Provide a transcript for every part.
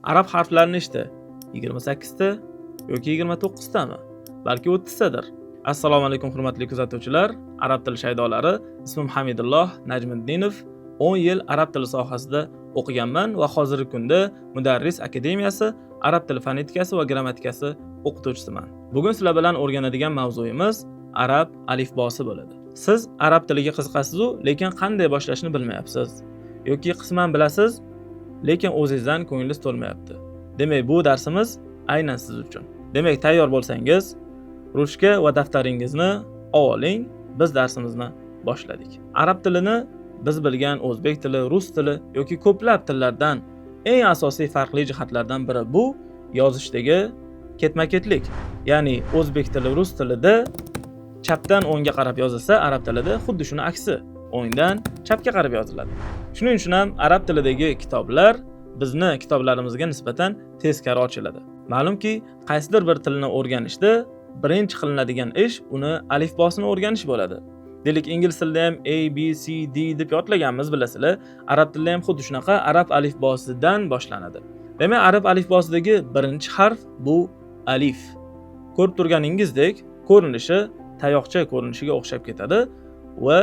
Arab harflari nechta? 28 ta yoki 29 tami? Balki 30 tadir. Assalomu alaykum, hurmatli kuzatuvchilar. Arab tili shaydolari. Ismim Hamidulloh Najmiddinov. 10 yil arab tili sohasida o'qiganman va hozirgi kunda Mudarris akademiyasi arab tili fonetikasi va grammatikasi o'qituvchisiman. Bugun sizlar bilan o'rganadigan mavzuyimiz arab alifbosi bo'ladi. Siz arab tiliga qiziqasiz-u, lekin qanday boshlashni bilmayapsiz yoki qisman bilasiz, lekin o'zingizdan ko'nglingiz to'lmayapti. Demak, bu darsimiz aynan siz uchun. Demak, tayyor bo'lsangiz, ruchka va daftaringizni oling, biz darsimizni boshladik. Arab tilini biz bilgan o'zbek tili, rus tili yoki ko'plab tillardan eng asosiy farqli jihatlardan biri bu yozishdagi ketma-ketlik. Ya'ni o'zbek tili, rus tilida chapdan o'ngga qarab yozilsa, arab tilida xuddi shuni aksi, o'ngdan chapga qarab yoziladi. Shuning uchun ham arab tilidagi kitoblar bizni kitoblarimizga nisbatan teskari ochiladi. Ma'lumki, qaysidir bir tilni o'rganishda birinchi qilinadigan ish uni alifbosini o'rganish bo'ladi. Deylik, ingliz tilida ham A, B, C, D deb yodlaganmiz, bilasizlar. Arab tilida ham xuddi shunaqa arab alifbosidan boshlanadi. Demak, arab alifbosidagi birinchi harf bu alif. Ko'rib turganingizdek, ko'rinishi tayoqcha ko'rinishiga o'xshab ketadi va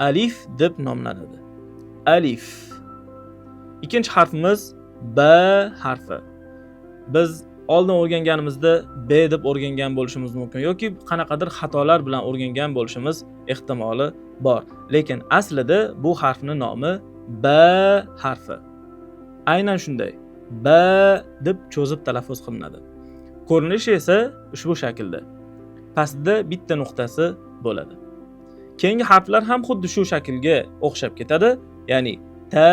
alif deb nomlanadi. Alif. Ikkinchi harfimiz ba harfi. Biz oldin o'rganganimizda b deb o'rgangan bo'lishimiz mumkin yoki qanaqadir xatolar bilan o'rgangan bo'lishimiz ehtimoli bor. Lekin aslida bu harfni nomi ba harfi. Aynan shunday. Ba deb cho'zib talaffuz qilinadi. Ko'rinishi esa ushbu shaklda. Pastda bitta nuqtasi bo'ladi. Keyingi harflar ham xuddi shu shaklga o'xshab ketadi, ya'ni ta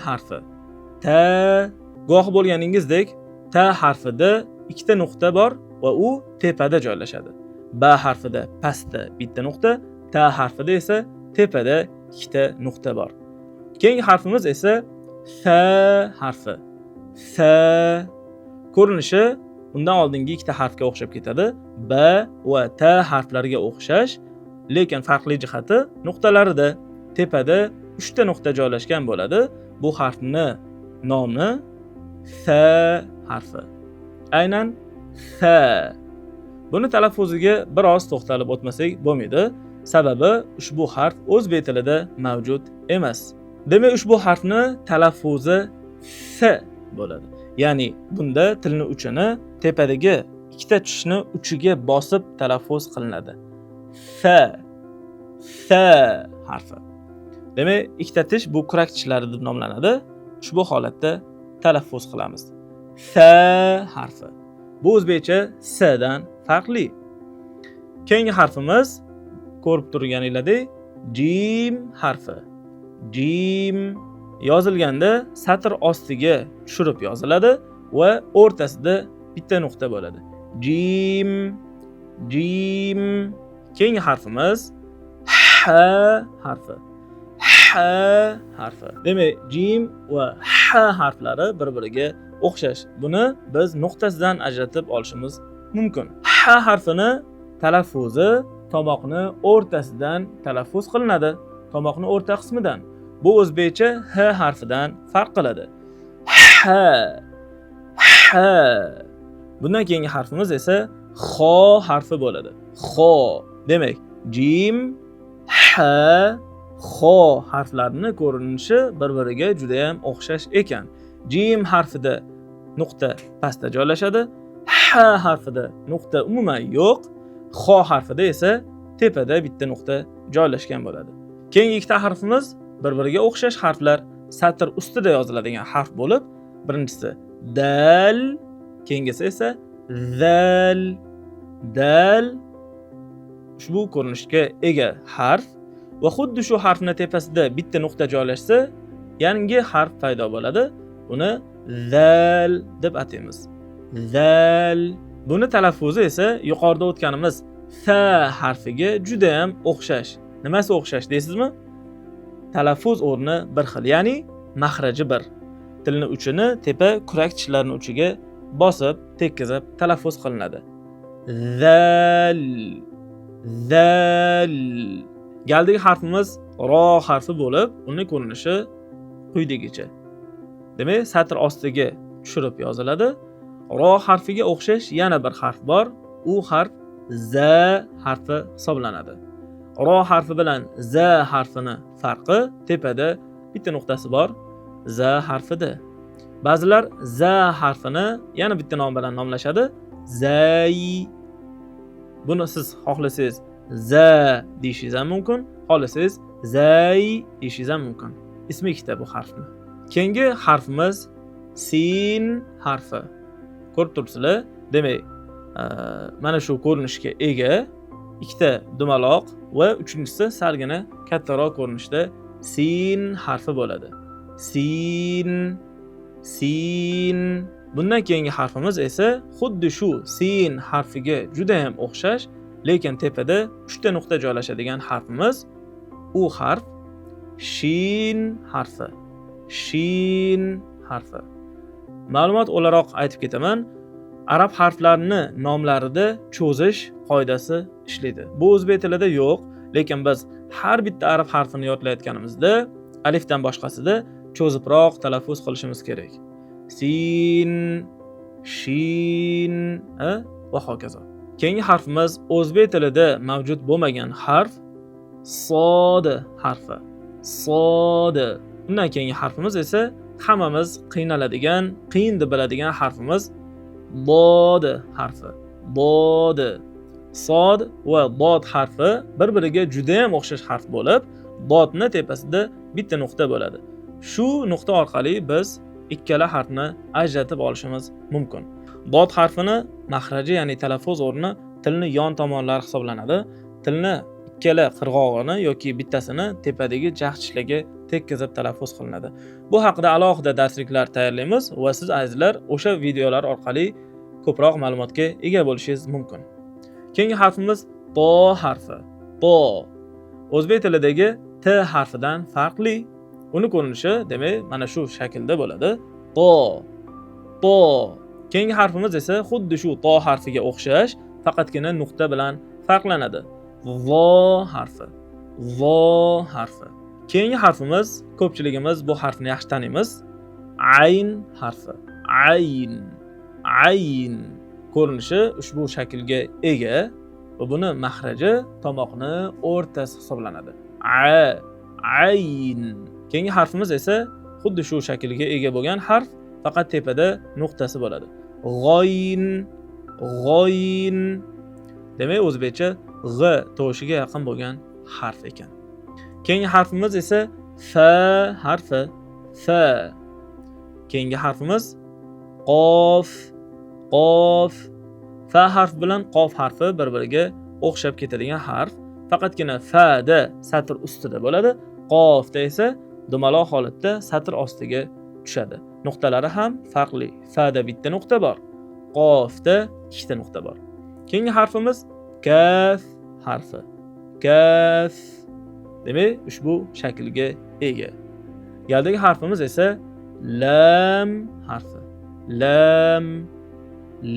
harfi. Ta, guvohi bo'lganingizdek, ta harfida ikkita nuqta bor va u tepada joylashadi. Ba harfida pastda bitta nuqta, ta harfida esa tepada ikkita nuqta bor. Keyingi harfimiz esa sa harfi. Sa ko'rinishi undan oldingi ikkita harfga o'xshab ketadi. Ba va ta harflariga o'xshash, lekin farqli jihati nuqtalarida. Tepada 3 ta nuqta joylashgan bo'ladi. Bu harfni nomi sa harfi. Aynan sa. Buni talaffuziga biroz to'xtalib o'tmasak bo'lmaydi. Sababi ushbu harf o'zbek tilida mavjud emas. Demak, ushbu harfni talaffuzi s bo'ladi. Ya'ni bunda tilni uchini tepadagi ikkita tishni uchiga bosib talaffuz qilinadi. S, S harfi. Demak, ikkita tish bu kurak tishlari deb nomlanadi. Ushbu holatda talaffuz qilamiz. S harfi. Bu o'zbekcha S dan farqli. Keyingi harfimiz, ko'rib turganinglardek, jim harfi. Jim yozilganda satr ostiga tushirib yoziladi va o'rtasida bitta nuqta bo'ladi. Jim, jim. Keyingi harfimiz h harfi. H harfi. Demak, jim va h harflari bir-biriga o'xshash. Buni biz nuqtasidan ajratib olishimiz mumkin. H harfini talaffuzi tomoqni o'rtasidan talaffuz qilinadi. Tomoqni o'rta qismidan. Bu o'zbekcha h harfidan farq qiladi. H, h. Bundan keyingi harfimiz esa xo harfi bo'ladi. Xo. Demak, jim, h, xo harflarini ko'rinishi bir-biriga juda ham o'xshash ekan. Jim harfida nuqta pastda joylashadi, h harfida nuqta umuman yo'q, xo harfida esa tepada bitta nuqta joylashgan bo'ladi. Keyingi ikkita harfimiz bir-biriga o'xshash harflar, satr ustida yoziladigan harf bo'lib, birinchisi dal, keyingisi esa zal. Dal ushbu ko'rinishga ega harf va xuddi shu harfni tepasida bitta nuqta joylashsa, yangi harf paydo bo'ladi. Uni zal deb ataymiz. Zal. Buni talaffuzi esa yuqorida o'tganimiz sa harfiga juda ham o'xshash. Nimasi o'xshash deysizmi? Talaffuz o'rni bir xil, ya'ni mahraji bir. Tilni uchini tepa kurak tishlarni uchiga bosib, tekkizib talaffuz qilinadi. Zal, zal. Galdagi harfimiz ro harfi bo'lib, uni ko'rinishi quyidagicha. Demak, satr ostiga tushirib yoziladi. Ro harfiga o'xshash yana bir harf bor. U harf Z harfi hisoblanadi. Ro harfi bilan Z harfini farqi tepada bitta nuqtasi bor, Z harfida. Ba'zilar Z harfini yana bitta nom bilan nomlashadi. Zay. Buni siz xohlasangiz Z deyishingiz ham mumkin, xohlasangiz Zay deyishingiz ham mumkin. Ismi ikkita bu harfni. Keyingi harfimiz Sin harfi. Ko'rib turibsizlar, demak, mana shu ko'rinishga ega ikkita dumaloq va uchinchisi salgina kattaroq ko'rinishda sin harfi bo'ladi. Sin, sin. Bundan keyingi harfimiz esa xuddi shu sin harfiga juda ham o'xshash, lekin tepada 3 ta nuqta joylashadigan harfimiz, u harf shin harfi. Shin harfi. Ma'lumot o'laroq aytib ketaman, arab harflarini nomlarida cho'zish qoidasi ishlaydi. Bu o'zbek tilida yo'q, lekin biz har bitta arab harfini yodlayotganimizda alifdan boshqasida cho'zibroq talaffuz qilishimiz kerak. Sin, shin, va hokazo. Keyingi harfimiz o'zbek tilida mavjud bo'lmagan harf sod harfi. Sod. Undan keyingi harfimiz esa hammamiz qiynaladigan, qiyin deb biladigan harfimiz bod harfi. Bod. Sod va bod harfi bir-biriga juda ham o'xshash harf bo'lib, bodni tepasida bitta nuqta bo'ladi. Shu nuqta orqali biz ikkala harfni ajratib olishimiz mumkin. Bod harfini mahraji, ya'ni talaffuz o'rni tilni yon tomonlari hisoblanadi. Tilni ikkala qirg'og'ini yoki bittasini tepadagi jag' tishlarga tekkizib talaffuz qilinadi. Bu haqida alohida darsliklar tayyorlaymiz va siz azizlar o'sha videolar orqali ko'proq ma'lumotga ega bo'lishingiz mumkin. Keyingi harfimiz to harfi. To. O'zbek tilidagi t harfidan farqli. Uni ko'rinishi demak mana shu shaklda bo'ladi. To. To. Keyingi harfimiz esa xuddi shu to harfiga o'xshash, faqatgina nuqta bilan farqlanadi. Vo harfi. Vo harfi. Keyingi harfimiz, ko'pchiligimiz bu harfni yaxshi taniymiz. Ayn harfi. Ayn. Ayn ko'rinishi ushbu shaklga ega va buni mahraji tomoqni o'rtasi hisoblanadi. A, ayn. Keyingi harfimiz esa xuddi shu shaklga ega bo'lgan harf, faqat tepada nuqtasi bo'ladi. G'oyn, g'oyn. Demak, o'zbekcha g'I tovushiga yaqin bo'lgan harf ekan. Keyingi harfimiz esa f harfi. F. Keyingi harfimiz qof, qof. F harfi bilan qof harfi bir-biriga o'xshab ketadigan harf. Faqatgina f da satr ustida bo'ladi, qofda esa dumaloq holatda satr ostiga tushadi. Nuqtalari ham farqli. F da bitta nuqta bor, qofda ikkita nuqta bor. Keyingi harfimiz kaf harfi. Kaf. Demak, ushbu shaklga ega. Galdagi harfimiz esa lam harfi. Lam,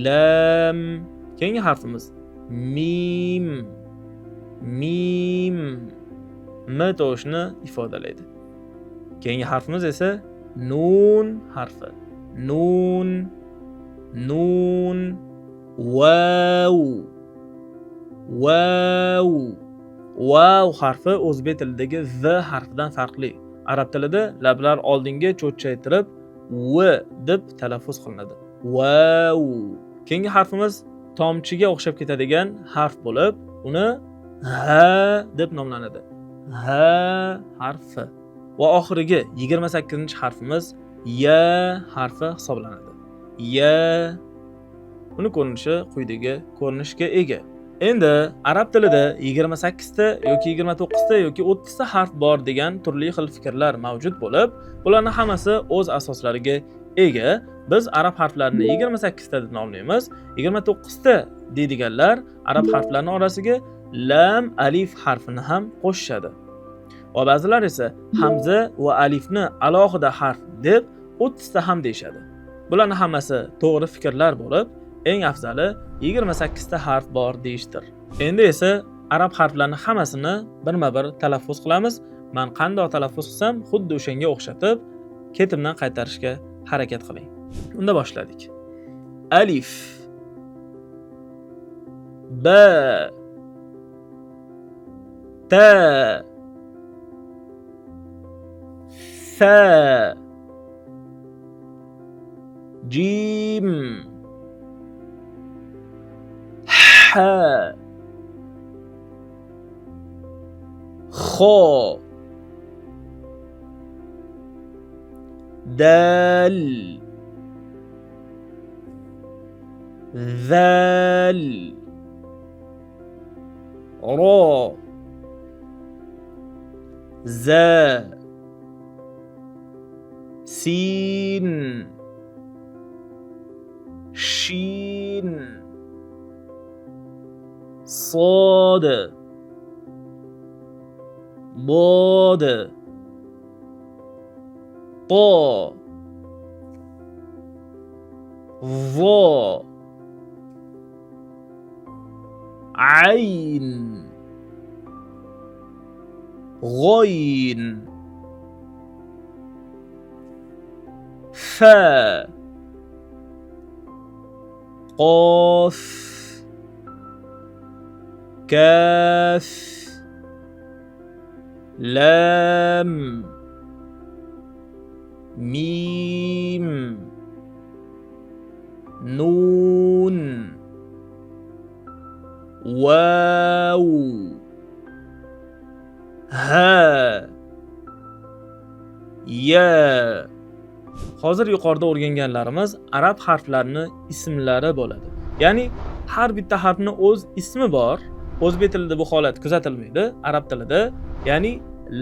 lam. Keyingi harfimiz mim. Mim. M tovushini ifodalaydi. Keyingi harfimiz esa nun harfi. Nun, nun, vav, vav. Vav harfi o'zbek tilidagi v harfidan farqli. Arab tilida lablar oldinga cho'chchaytirib v deb talaffuz qilinadi. Vav. Keyingi harfimiz tomchiga o'xshab ketadigan harf bo'lib, uni ha deb nomlanadi. Ha harfi. Va oxirgi 28-harfimiz ya harfi hisoblanadi. Ya. Uni ko'rinishi quyidagi ko'rinishga ega. Endi arab tilida 28 ta yoki 29 ta yoki 30 ta harf bor degan turli xil fikrlar mavjud bo'lib, bularning hammasi o'z asoslariga ega. Biz arab harflarini 28 ta deb nomlaymiz. 29 ta deydiganlar arab harflarining orasiga lam, alif harfini ham qo'shishadi. Va ba'zilar esa hamza va alifni alohida harf deb 30 ta ham deyishadi. Bularning hammasi to'g'ri fikrlar bo'lib, eng afzali 28 ta harf bor deyishdir. Endi esa arab harflarining hammasini birma-bir talaffuz qilamiz. Men qandoq talaffuz qilsam, xuddi o'shanga o'xshatib ketimdan qaytarishga harakat qiling. Unda boshladik. Alif, ba, ta, tha, jim, ha, kho, dal, zal, ro, za, sin, shin, sod, bod, to, vo, ayn, g'oyn, fa, qof, kaf, lam, mim, nun, vav, ha, ya. Hozir yuqorida o'rganganlarimiz arab harflarini ismlari bo'ladi. Ya'ni har bitta harfni o'z ismi bor. O'zbek tilida bu holat kuzatilmaydi, arab tilida. Ya'ni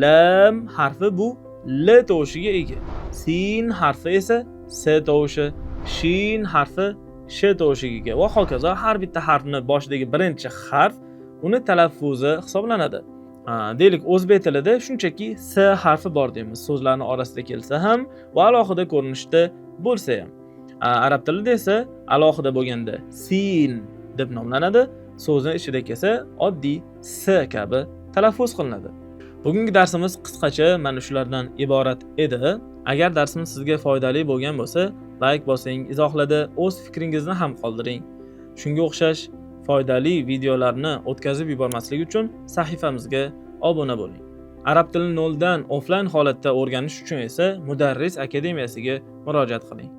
lam harfi bu l tovushiga ega. Sin harfi esa s tovushi, shin harfi sh tovushiga ega va hokazo. Har bitta harfni boshidagi birinchi harf uni talaffuzi hisoblanadi. Deylik, o'zbek tilida shunchaki s harfi bor deymiz, so'zlarning orasida kelsa ham va alohida ko'rinishda bo'lsa ham. Arab tilida esa alohida bo'lganda sin deb nomlanadi, so'zni ichida kelsa oddiy s kabi talaffuz qilinadi. Bugungi darsimiz qisqacha mana shulardan iborat edi. Agar darsimiz sizga foydali bo'lgan bo'lsa, like bosing, izohlarda o'z fikringizni ham qoldiring. Shunga o'xshash foydali videolarni o'tkazib yubormaslik uchun sahifamizga obuna bo'ling. Arab tilini noldan offline holatda o'rganish uchun esa Mudarris akademiyasiga murojaat qiling.